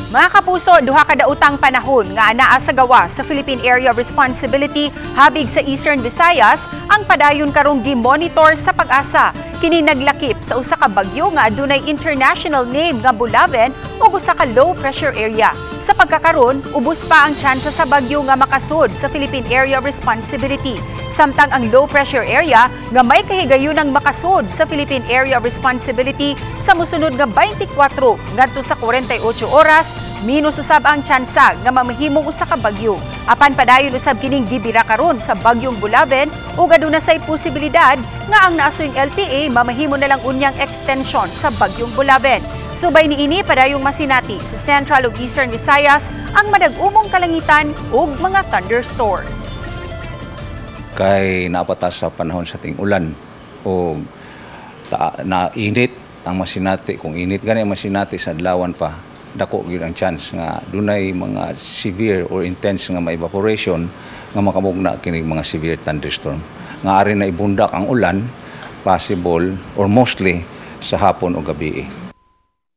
Mga kapuso, duha ka daotang panahon nga anaa sa gawas sa Philippine Area of Responsibility habig sa Eastern Visayas ang padayon karong gi-monitor sa PAGASA. Kini naglakip sa usa ka bagyo nga adunay international name nga Bolaven ug usa ka low pressure area. Sa pagkakaron, ubos pa ang tsansa sa bagyo nga makasud sa Philippine Area of Responsibility. Samtang ang low pressure area nga may kahigayunang makasud sa Philippine Area of Responsibility sa mosunod nga 24 ngadto sa 48 oras, minus usab ang tsansa nga mamahimong usa ka bagyo. Apan padayon usab kining gibira karon sa bagyong Bolaven ug aduna say posibilidad nga ang naasuyng LPA mamahimo na lang unyang extension sa bagyong Bolaven. Subay niini, padayong masinati sa Central ug Eastern Visayas ang madag-umong kalangitan ug mga thunderstorms. Kay naa pa ta sa panahon sa ting-ulan o na init ang masinati. Kung init gani ang masinati sa adlawan pa, dako gyud ang chance nga dunay mga severe or intense nga ma evaporation nga makamugna kini mga severe thunderstorm nga ari na ibundak ang ulan, possible or mostly sa hapon o gabi.